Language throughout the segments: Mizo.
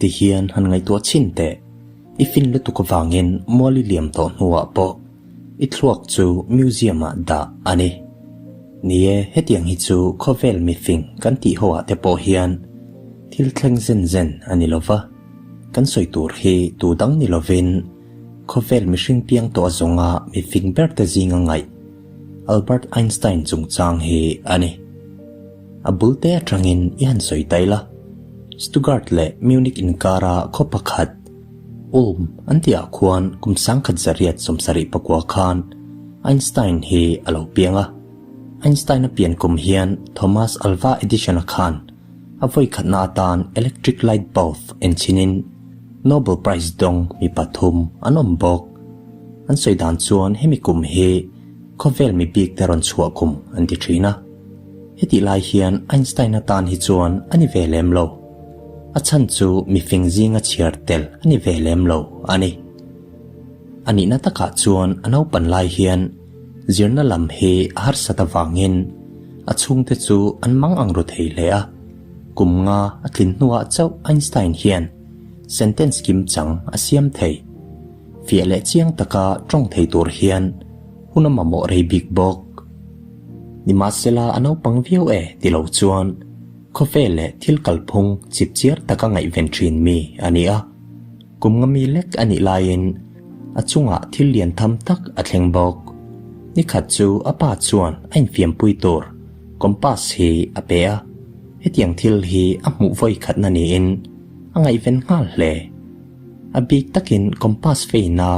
Ti hian han ngaihtuah chhin teh, i fin lutuk avangin mual i liam tawh hnuah pawh i thluak chu museum ah dah a ni. Ni e, hetiang hi chu khawvel mifing kan tih ho ah te pawh hian thil thleng zen zen a ni lova, kan sawi tur hi tu dang ni lovin khawvel mihring piang tawh a zawnga mifing ber te zinga ngaih Albert Einstein chungchang hi a ni. A bul te atangin i han sawi ta ila, Stuttgart leh Munich inkara khaw pakhat, Ulm an tihah khuan kum 1879 khan Einstein hi a lo piang a. Einstein-a pian kum hian Thomas Alva Edison-a khan a vawi khatna atan electric light bulb enchhinin Nobel Prize dawng mi pathum an awm bawk. An sawi dan chuan hemi kum hi khawvel mi bik te rawn chhuah kum an ti thin a. Hetih lai hian Einstein atan hi chuan a ni ve lem lo. A chhan chu mifing zinga chhiar tel a ni ve lem lo a ni. A nihna takah chuan a naupan lai hian zirna lam hi a harsat avangin a chhungte chu an mang ang ru thei hle a. Kum nga a tlin hnuah chauh Einstein hian sentence kim chang a siam thei. Fiah leh chiang taka tawng thei tur hian hun a mamawh rei bik bawk. Nimahsela a naupang viau e ti lo chuan khawvel leh thil kalphung chip chiar taka ngaihven thin mi a ni a. Kum nga mi lek a nih laiin a chungah thil lian tham tak a thleng bawk. Nikhat chu a pa chuan a infiampui tur compass hi a pe a, hetiang thil hi a hmuh vawi khatna niin a ngaihven nghal hle. A bik takin compass feina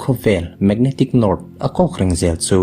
khawvel magnetic north a kawk reng zel chu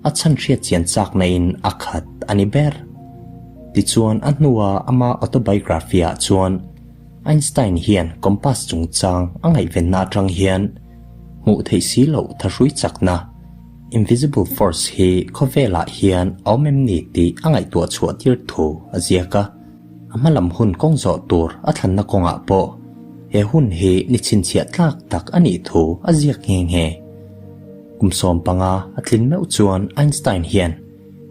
a chhan hriat chian chakna in a khat a ni ber. Tichuan a hnua ama autobiography ah chuan Einstein hian compass chungchang a ngaihvenna atang hian hmuh theih si loh thahrui chakna, invisible force, hi khawvelah hian a awm em ni tih a ngaihtuah chhuah tir thu a ziak a. A hma lam hun kawng zawh tur a thlanna kawngah pawh he hun hi ni chhinchhiah tlak tak a nih thu a ziak nghe nghe. Kum 15 a tlin meuh chuan Einstein hian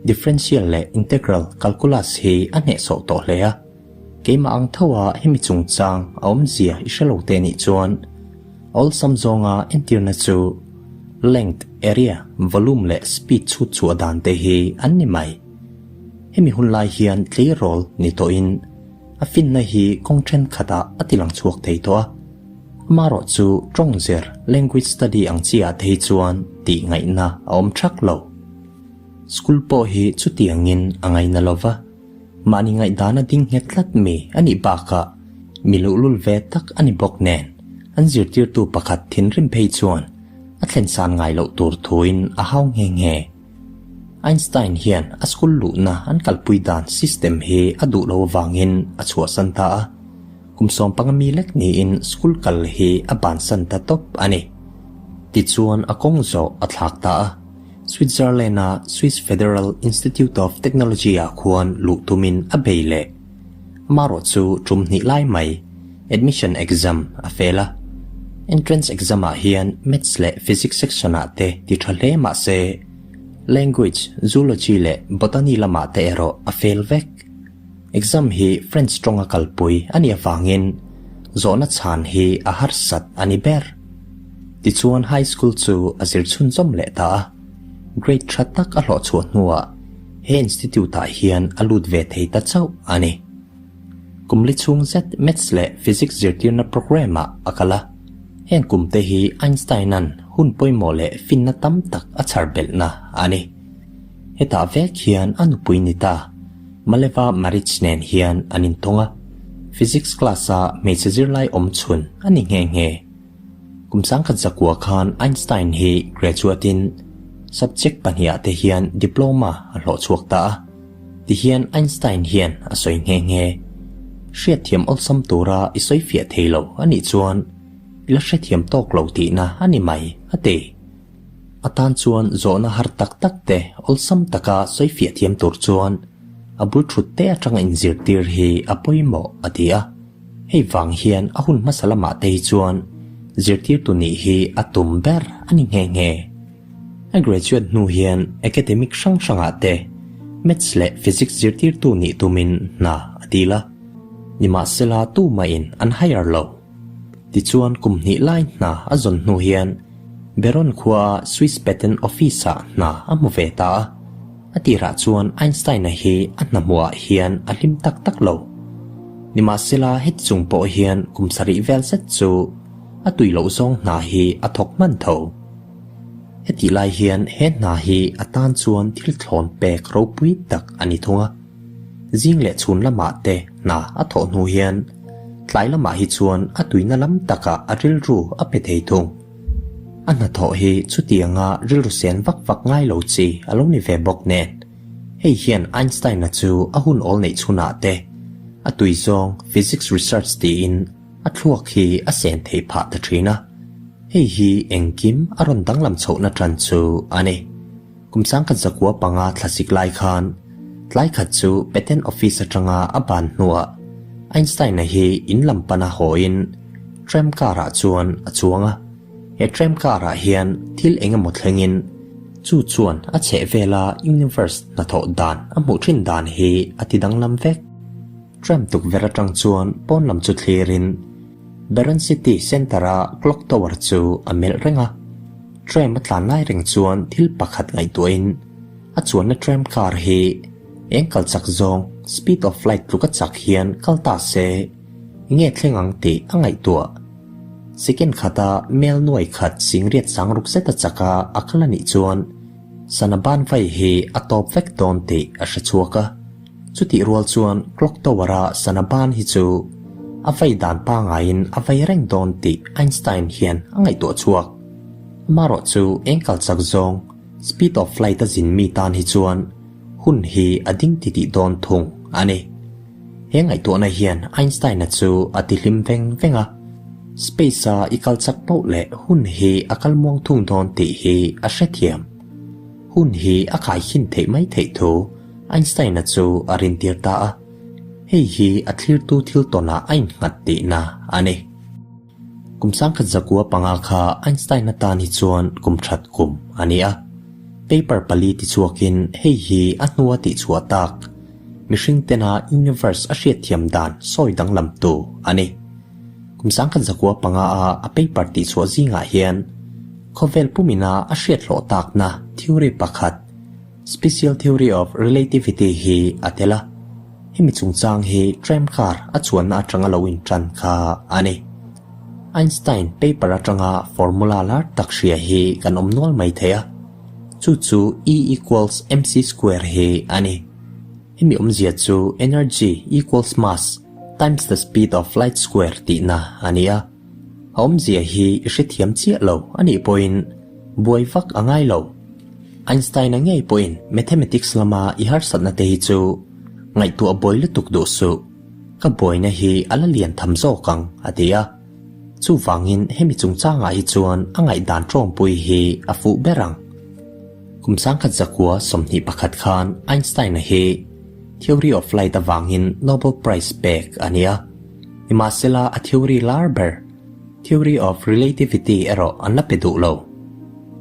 differential leh integral calculus hi a hnehsawh tawh hle a. Keimah ang tho a hemi chungchang a awmzia i hre lo te nih chuan a awlsam zawnga entirna chu length, area, volume leh speed chhut chhuah dan te hi an ni mai. Hemi hun lai hian tleirawl ni tawhin a finna hi kawng thenkhatah a ti lang chhuak thei tawh a. Amaherawh chu tawng zir, language study, ang chi ah te hi chuan tih ngaihna a awm thak lo. School pawh hi chutiangin a ngaina lo va, mahni ngaihdana ding nghet tlat mi a nih bakah mi luhlul ve tak a ni bawk nen an zirtirtu pakhat thinrim phei chuan a thlensan ngai loh tur thuin a hau nghe nghe. Einstein hian a school luhna an kalpui dan system hi a duh lo avangin a chhuahsan ta a, kum 15 mi lek niin school kal hi a bansan ta tawp a ni. Tichuan a kawng zawh a thlak ta a, Switzerland-a Swiss Federal Institute of Technology-ah khuan luh tumin a bei leh. Amaherawh chu tum hnih lai mai admission exam a fail a. Entrance exam ah hian Maths leh Physics section ah te ti tha hle mah se Language, Zoology leh Botany lamah te erawh a fail vek. Exam hi French tawnga kalpui a nih avangin zawhna chhan hi a harsat a ni ber. Tichuan high school chu a zir chhunzawm leh ta a, grade tha tak a hlawh chhuah hnuah he institute ah hian a lut ve thei ta chauh a ni. Kum li chhung zet Maths leh Physics zirtirna programme ah a kal a. Heng kum te hi Einstein-a'n hun pawimawh leh finna tam tak a chhar belhna a ni. Hetah vek hian a nupui ni ta, Maleva Maric nen hian an intawng a. Physics class-a hmeichhe zirlai awm chhun a ni nghe nghe. Kum 1900 khan Einstein hi graduate-in subject pahniha te hian diploma a hlawh chhuak ta a. Tihian Einstein hian a sawi nghe nghe. Hriatthiam awlsam tura i sawi fiah thei lo a nih chuan i la hrethiam tawk lo tihna a ni mai, a ti. A tan chuan zawhna har tak tak te awlsam taka sawi fiah thiam tur chuan a bul thut te atanga inzirtir hi a pawimawh, a ti a. Hei vang hian a hun hmasa lamah te hi chuan zirtirtu nih hi a tum ber a ni nghe nghe. A graduate hnu hian academic hrang hrangah te Maths leh Physics zirtirtu nih tumin hna a dil a. Nimahsela tumahin an hire lo. Tichuan kum hnih lai hna a zawn hnu hian Beron khua Swiss Patent Office-ah hna a hmu ve ta a. A tirah chuan Einstein-a hi a hna hmuhah hian a hlim tak tak lo. Nimahsela heti chung pawh hian kum sarih vel zet chu a tui loh zawng hna hi a thawk hman tho. Hetih lai hian he hna hi a tan chuan thil thlawn pek ropui tak a ni thung a. Zing leh chhun lamah te hna a thawh hnu hian tlai lamah hi chuan a tuina lam takah a rilru a pe thei thung. A hnathawh hi chutianga rilru sen vak vak ngai lo chi a lo ni ve bawk nen, hei hian Einstein-a chu a hun awl neih chhunah te a tui zawng physics research tiin a thluak hi a sen theih phah ta thin a, hei hi engkim a rawn danglam chhohna tan chu a ni. Kum sangkhat zakua panga thlasik lai khan tlai khat chu Patent Office atanga a ban hnuah Einstein-a hi in lam pana hawiin tram car-ah chuan a chuang a. He tram car-ah hian thil eng emaw thlengin chu chuan a chhehvela universe hnathawh dan a hmuh thin dan hi a ti danglam vek. Tram tukverh atang chuan pawn lam chu thlirin Baron City Centre-a Clock Tower chu a melh reng a. Tram a tlan lai reng chuan thil pakhat ngaihtuahin a chuanna tram car hi eng kal chak zawng speed of light tluka chak hian kal ta se nge thleng ang tih a ngaihtuah. Second khata mel nuai khat singriat sang ruk zeta chaka a kal a nih chuan sana ban vai hi a tawp vek dawn tih a hre chhuak a. Chutih rual chuan clock tower-a sana ban hi chu a vai dan pangaiin a vai reng dawn tih Einstein hian a ngaihtuah chhuak. Amarawh chu eng kal chak zawng speed of light a zin mi tan hi chuan hun hi a ding ti tih dawn thung a ni. He ngaihtuahna hian Einstein-a chu a ti hlim veng veng a, space-a i kal chak poh leh hun hi a kal muang thung dawn tih hi a hrethiam. Hun hi a khaikhin theih mai theih thu Einstein-a chu a rintir ta a, hei hi a thlirtu thil tawnah a innghat tihna a ni. Kum sangkhat zakua panga kha Einstein-a tan hi chuan kum that kum a ni a. Paper pali tichhuakin hei hi a hnua tihchhuah tak, mihring tena universe a hriatthiam dan sawi danglamtu a ni. Kum sangkhat zakua panga a a paper tihchhuah zingah hian khawvel pumina a hriat hlawh takna theory pakhat, Special Theory of Relativity hi a tel a, hemi chungchang hi tram car a chuanna atanga lo intan kha a ni. Einstein paper atanga formula lar tak hria hi kan awm nual mai thei a, chu chu E equals mc square hi a ni. Hemi awmzia chu energy equals mass times the speed of light square tihna a ni a, a awmzia hi i hrethiam chiah lo a nih pawhin buai vak a ngai lo. Einstein-a ngei pawhin mathematics lama i harsatna te hi chu ngaihtuah buai lutuk duh suh, ka buaina hi a la lian tham zawk ang, a ti a. Chuvangin hemi chungchangah hi chuan a ngaihdan tawngpui hi a fuh ber ang. Kum sangkhat zakua 21 khan Einstein-a hi Theory of Light avangin Nobel Prize pek a ni a, nimahsela a theory lar ber, Theory of Relativity erawh an la pe duh lo.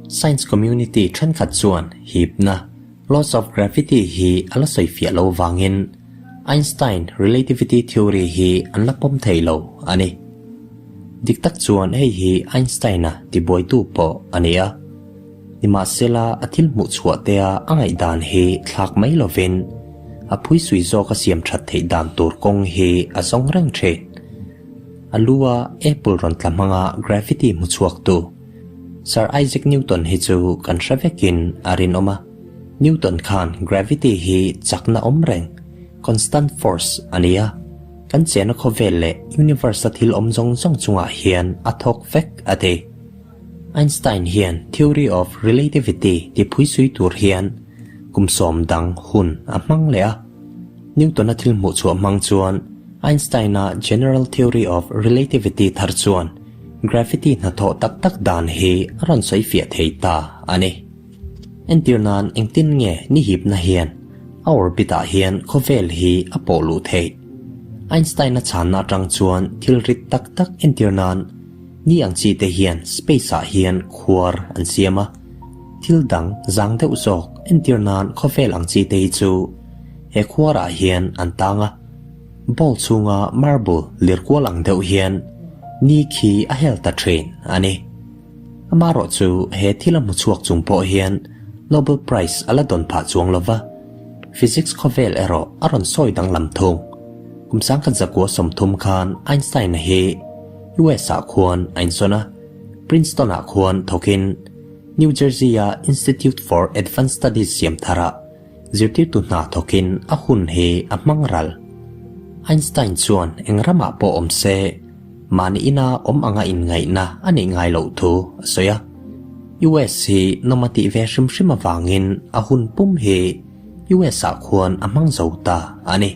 Science community thenkhat chuan hipna, laws of gravity, hi a la sawi fiah lo vangin Einstein relativity theory hi an la pawm thei lo a ni. Dik tak chuan hei hi Einstein-a tibuaitu pawh a ni a. Nimahsela a thil hmuh chhuah tea a ngaihdan hi thlak mai lovin a phuisui zawk a siam that theih dan tur kawng hi a zawng reng thin. A lu a apple rawn tla hmanga gravity hmu chhuaktu Sir Isaac Newton hi chu kan hre vekin a rinawm a. Newton khan gravity hi chakna awm reng, constant force, a ni a. Kan chena khawvel leh universe-a thil awm zawng zawng chungah hian a thawk vek a ti. Einstein hian theory of relativity ti phuisui tur hian kum sawm dang hun a hmang leh a. Newton-a thil hmuh chhuah hmang chuan Einstein-a general theory of relativity thar chuan gravity hnathawh tak tak dan hi a rawn sawi fiah thei ta a ni. Entir nan engtin nge ni hipna hian a orbit-ah hian khawvel hi a pawh luh theih? Einstein-a chhanna atang chuan thil rit tak tak entir nan ni ang chi te hian space-ah hian khuar an siam a, thil dang zang deuh zawk entir nan khawvel ang chi te hi chu he khuarah hian an tang a. Ball chhunga marble lir kual ang deuh hian ni khi a hel ta thin a ni. Amaherawh chu he thil a hmu chhuak chung pawh hian Nobel Prize a la dawn phah chuang lo va, Physics khawvel erawh a rawn sawi danglam thung. Kum 1930 khan Einstein-a hi US-ah khuan a insawn a, Princeton-ah khuan thawkin New Jersey-a Institute for Advanced Studies siam tharah Zirtirtu hna thawkin a hun hi a hmang ral. Einstein chuan eng ramah pawh awm se, mahni ina awm anga inngaihna a neih ngai loh thu a sawi a. US hi nawm a tih ve hrim hrim avangin a hun pum hi US ah khuan a hmang zo ta a ni.